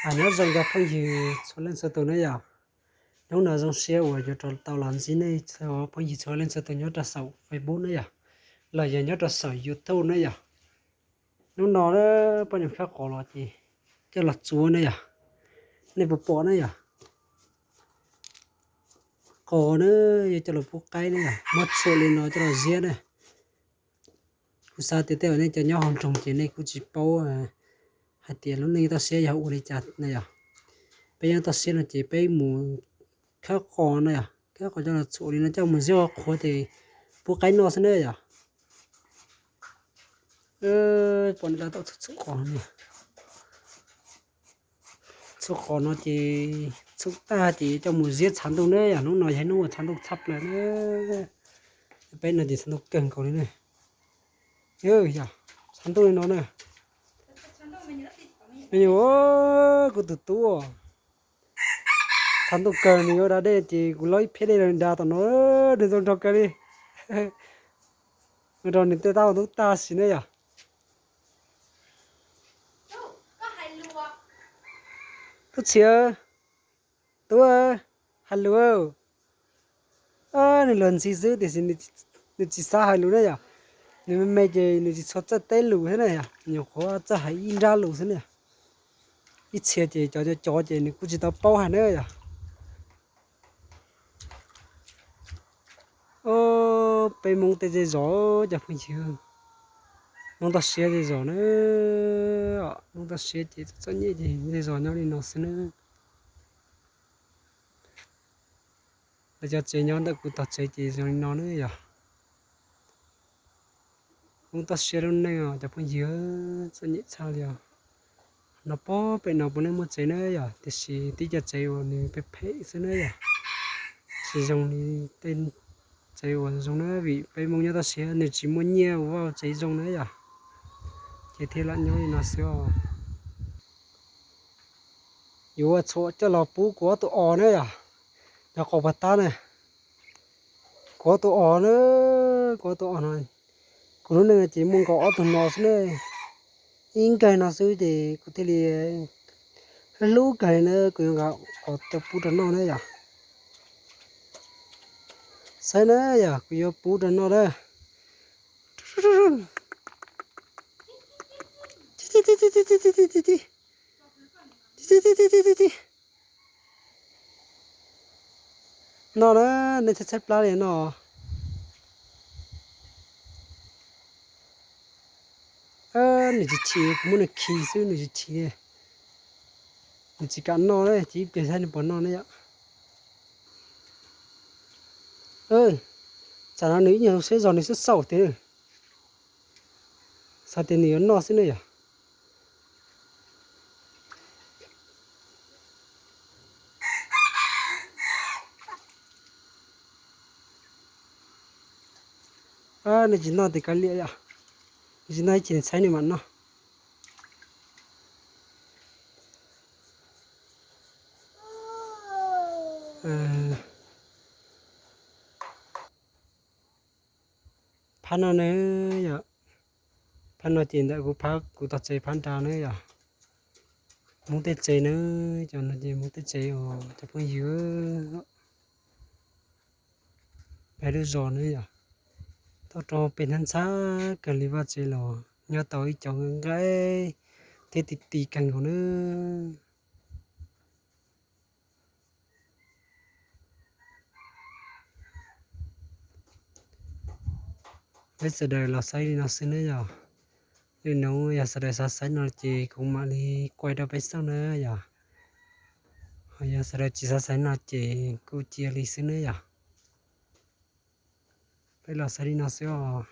Nyob zoo cov phooj ywg txhua leej txhua tus na yom. Hnub no zoo siab uas yuav rov tau los ntsib nej txhua phooj ywg txhua leej txhua tus nyob rau saum Facebook na yom, los yog nyob rau saum YouTube na yom. Hnub no poj niam khawb qos los ces coj los txuav na yom. Nej puas pom na yom? Qos na, yuav coj los pub qaib na yom, muab txhuam li no coj los ziab na. Kuv xav tias tej zaum nej cov nyob hauv nroog ces nej kuj tsis paub hais tias lub neej toj siab yog ua li cas na yom. Peb nyob toj siab no ces peb mus khawb qos no yom, khawb qos coj los txhuam li no coj mus ziab qhuav ces pub qaib noj xwb na yom. Pom nej tab tom txhuam qos no, txhuam qos no ces txhuam tag ces coj mus ziab tshav ntuj na yom. Hnub no yog hnub uas tshav ntuj tshaj plaws na. Peb no ces tshav ntuj kawg nkaus li na. Yog tshav ntuj li no na. Me nyuam, kuv tus tub, tshav ntuj kawg nws yuav da dej ces kuv lob ib phiab dej rau nws da tom no, nws zoo nraug kawg li. Nws rau nws tej tab tub tag sim na yom. Tub txhia, tub, hais lus. Nws luag ntxhi xwb tiam sis nws tsis xav hais lus na yom. Nws me me ces nws tsis txhua txawj teb lus thiab na yom, nyuam qhuav txawj hais ib nrab lus xwb na. Ib txhia ces cov cov cov ces nws kuj tsis tau paub hais na yom. Peb Hmoob tej zej zos cov phooj ywg, Hmoob toj siab zej zos na, Hmoob toj siab ces txom nyem ces zej zos nyob li no xwb na. Lawv cov tsev nyob ntawm kuv tog tsev ces zoo li no na yom. Hmoob toj siab lub neej os cov phooj ywg, txom nyem tshaj li os. No pog pem no puav leej muaj tsev na yom, tiam sis tib co tsev uas nws phem phem xwb na yom. Tsis zoo li tej tsev uas zoo na, vim peb Hmoob nyob toj siab nws tsis muaj nyiaj ua vaj tsev zoo na yom, ces thiaj lam nyob li no xwb os. Yuav ua txhuam coj los pub kuv ob tug os na yom. Nyob qhov pag tab na, kuv ob tug os na, kuv ob tug os no, kuv lub neej ces muaj nkaus ob tug no xwb ne. Ib nkawg no xwb ces kuv thiaj li hlub hlub kawg li na, kuv yuav nqa qos coj pub rau noj na yom. Saib na yom, kuv yuav pub rau noj na. Noj na, nej txhob tshaib plab li no. Nws tsis chim, kuv muab nws khi xwb nws tsis chim li. Nws tsis kam noj, ces ib pliag saib nws puas noj ne yom. Tsam no nws ib nyuag siab zog nws xub xaum tiag. Xav tias nws yuav noj xwb ne yom. Nws tsis noj tes kav liam yom. Nws tsis noj ib chim nws tshaib nws mam noj. Phab no na yom, phab no ces ntawm kuv phab kuv tog tsev phab nrad na yom. Hmoob tej tsev na, cov no ces Hmoob tej tsev os cov phooj ywg. Peb lub zos na yom, toj roob pem ntxhab ntxhab kawg li, vaj tsev los nyob tau ib co nqaij nqaij thiab ti ti kawg nkaus na. Peb sawv daws los saib li no xwb nawb yom. Lwm hnub yog sawv daws xav saib no ces kuv mam li kuaj rau peb xauj nawb yom. Ho yog sawv daws tsis xav saib no ces kuj cia li xwb nawb yom. Peb los saib li no xwb os.